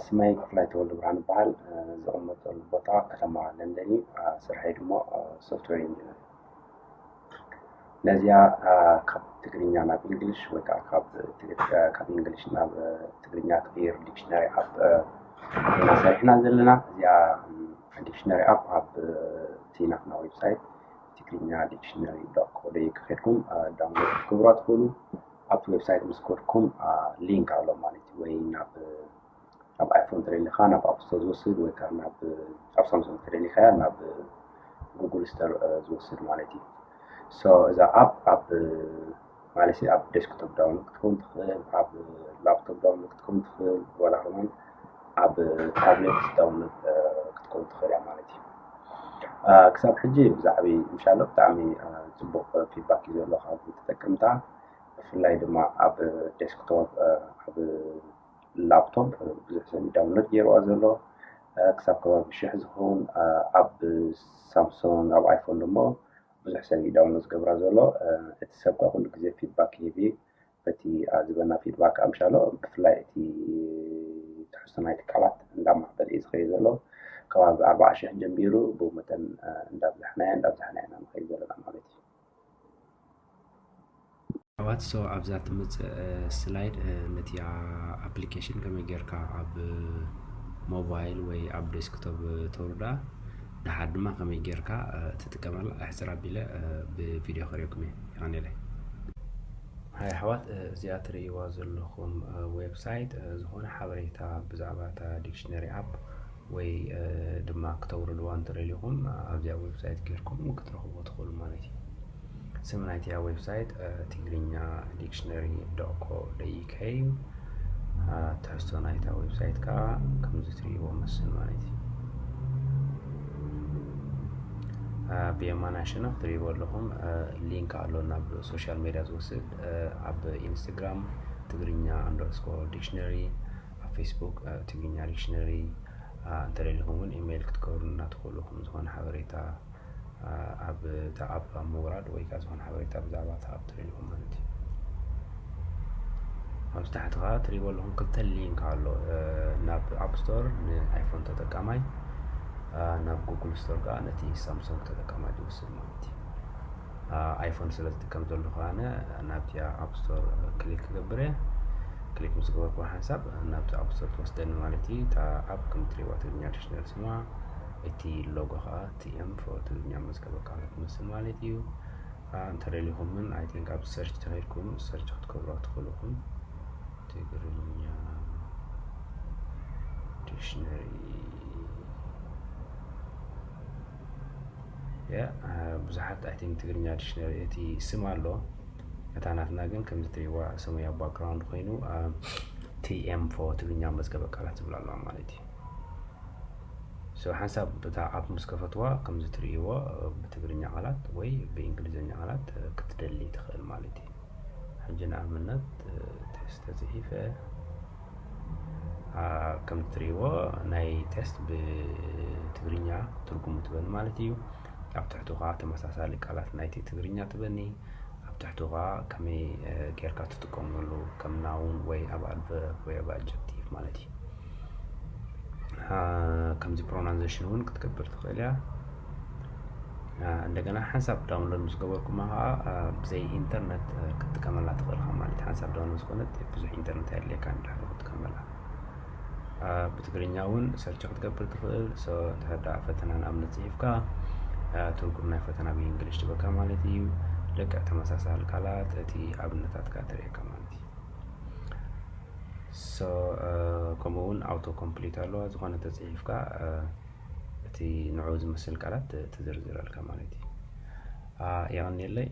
ስመይ ክፍላይ ተወልደ ብርሃን ይበሃል። ዝቕመጥ ዘሎ ቦታ ከተማ ለንደን እዩ። ስርሐይ ድማ ሶፍትዌር ኢንጂነር። ነዚኣ ካብ ትግርኛ ናብ ኢንግሊሽ ወይ ከዓ ካብ ኢንግሊሽ ናብ ትግርኛ ትቕይር ዲክሽነሪ ኣፕ ኢና ሰሪሕና ዘለና። እዚኣ ዲክሽነሪ ኣፕ ኣብ እቲ ናትና ዌብሳይት ትግርኛ ዲክሽነሪ ዶት ኮ ደይ ከድኩም ዳውንሎድ ክትገብሩ ትኽእሉ። ኣብቲ ዌብሳይት ምስ ከድኩም ሊንክ ኣሎ ማለት እዩ። ወይ ናብ ኣብ ኣይፎን ተደሊኻ ናብ ኣፕ ስቶር ዝወስድ ወይ ከዓ ናብ ኣብ ሳምሶንግ ተደሊኻ ናብ ጉግል ስቶር ዝወስድ ማለት እዩ። ሶ እዛ ኣፕ ኣብ ማለት ኣብ ዴስክቶፕ ዳውንሎድ ክትከውን ትኽእል፣ ኣብ ላፕቶፕ ዳውንሎድ ክትከውን ትኽእል፣ ዋላ ከማን ኣብ ታብሌት ዳውንሎድ ክትከውን ትኽእል እያ ማለት እዩ። ክሳብ ሕጂ ብዛዕባ ምሻሎ ብጣዕሚ ፅቡቕ ፊድባክ እዩ ዘሎ ካብ ተጠቀምታ፣ ብፍላይ ድማ ኣብ ዴስክቶፕ ኣብ ላፕቶፕ ብዙሕ ሰብ ዳውንሎድ ገይርዋ ዘሎ። ክሳብ ከባቢ ሽሕ ዝኸውን ኣብ ሳምሶንግ ኣብ ኣይፎን ደሞ ብዙሕ ሰብ ዳውንሎድ ዝገብራ ዘሎ። እቲ ሰብ ከዓ ኩሉ ግዜ ፊድባክ ይህብ እዩ። በቲ ዝበና ፊድባክ ኣምሻሎ ብፍላይ እቲ ትሕዝቶ ናይቲ ቃላት እንዳማዕበለ እዩ ዝኸይ ዘሎ። ከባቢ ኣርባዓ ሽሕ ጀሚሩ ብኡ መጠን እንዳብዛሕናዮ እንዳብዛሕናዮ ኢና ንኸይድ ዘለና ማለት እዩ። ኣሕዋት ሶ ኣብዛ ትምፅእ ስላይድ ነቲያ ኣፕሊኬሽን ከመይ ጌርካ ኣብ ሞባይል ወይ ኣብ ዴስክቶፕ ተውርዳ፣ ድሓር ድማ ከመይ ጌርካ ትጥቀመላ ኣሕፅር ኣቢለ ብቪድዮ ከርእየኩም እየ። ይቐንየለይ። ሃይ ኣሕዋት፣ እዚኣ ትርእይዋ ዘለኹም ዌብሳይት ዝኾነ ሓበሬታ ብዛዕባ እታ ዲክሽነሪ ኣፕ ወይ ድማ ክተውርድዋ እንተደሊኹም ኣብዚኣ ዌብሳይት ጌርኩም ክትረኽብዎ ትኽእሉ ማለት እዩ። ስም ናይቲያ ዌብሳይት ትግርኛ ዲክሽነሪ ዶት ኮ ዶት ዩ ኬ እዩ። ትሕዝቶ ናይታ ዌብሳይት ከዓ ከምዚ ትርእይዎ መስል ማለት እዩ። ብየማናይ ሸነኽ ትርእይዎ ኣለኹም ሊንክ ኣሎ ናብ ሶሻል ሜድያ ዝወስድ። ኣብ ኢንስታግራም ትግርኛ ኣንደርስኮር ዲክሽነሪ፣ ኣብ ፌስቡክ ትግርኛ ዲክሽነሪ፣ እንተደሊኹም እውን ኢሜይል ክትገብሩና ትኽእሉ ኢኹም። ዝኾነ ሓበሬታ ኣብ እታ ኣፕ ኣብ ምውራድ ወይ ከዓ ዝኾነ ሓበሬታ ብዛዕባ እታ ኣፕ ትደልዩኹም ማለት እዩ። ኣብዚ ታሕቲ ከዓ ትሪእዎ ኣለኹም ክልተ ሊንክ ኣሎ። ናብ ኣፕ ስቶር ንኣይፎን ተጠቃማይ፣ ናብ ጉግል ስቶር ከዓ ነቲ ሳምሶንግ ተጠቃማይ ዝወስድ ማለት እዩ። ኣይፎን ስለ ዝጥቀም ዘለኹ ኣነ ናብቲ ኣፕ ስቶር ክሊክ ክገብር እየ። ክሊክ ምስ ገበርኩ ሓንሳብ ናብቲ ኣፕ ስቶር ትወስደኒ ማለት እዩ። እታ ኣፕ ከም ትሪእዋ ትግርኛ ዲክሽነሪ ስማ፣ እቲ ሎጎ ከዓ ቲ ኤም ፎር ትግርኛ መዝገበ ቃላት ትመስል ማለት እዩ። እንተደሊኹም እውን ኣይ ቲንክ ኣብ ሰርች ተኸይድኩም ሰርች ክትገብሩ ትኽእሉ ኢኹም። ትግርኛ ዲክሽነሪ ብዙሓት ኣይ ቲንክ ትግርኛ ዲክሽነሪ እቲ ስም ኣሎ። እታ ናትና ግን ከምዚ ትሪእዋ ሰማያዊ ባክግራውንድ ኮይኑ ቲ ኤም ፎር ትግርኛ መዝገበ ቃላት ዝብል ኣለዋ ማለት እዩ። ሶ ሓንሳብ እታ ኣፕ ምስ ከፈትዋ ከምዚ ትርእይዎ ብትግርኛ ቃላት ወይ ብእንግሊዝኛ ቃላት ክትደሊ ትኽእል ማለት እዩ። ሕጂ ንኣብነት ቴስት ተፅሒፈ ከም ትርእይዎ ናይ ቴስት ብትግርኛ ትርጉሙ ትበኒ ማለት እዩ። ኣብ ትሕቱ ከዓ ተመሳሳሊ ቃላት ናይቲ ትግርኛ ትበኒ። ኣብ ትሕቱ ከዓ ከመይ ጌርካ ትጥቀመሉ ከም ናውን ወይ ኣብ ኣድቨርብ ወይ ኣብ ኣጀክቲቭ ማለት እዩ። ከምዚ ፕሮናንሴሽን እውን ክትገብር ትኽእል እያ። እንደገና ሓንሳብ ዳውንሎድ ምስ ገበርኩማ ከዓ ብዘይ ኢንተርነት ክትጥቀመላ ትኽእል ኢኻ ማለት ሓንሳብ ዳውንሎድ ዝኾነት ብዙሕ ኢንተርነት ኣየድልየካ እንድሕር ክትጥቀመላ ብትግርኛ እውን ሰርች ክትገብር ትኽእል። እንድሕር ደኣ ፈተና ንኣብነት ፅሒፍካ ትርጉም ናይ ፈተና ብእንግሊሽ ትበካ ማለት እዩ። ልክዕ ተመሳሳሊ ቃላት እቲ ኣብነታትካ ትርእየካ ማለት እዩ። ሶ ከምኡ እውን ኣውቶ ኮምፕሊት ኣለዋ። ዝኾነ ተፅሒፍካ እቲ ንዑ ዝመስል ቃላት ትዝርዝረልካ ማለት እዩ። የቐንየለይ።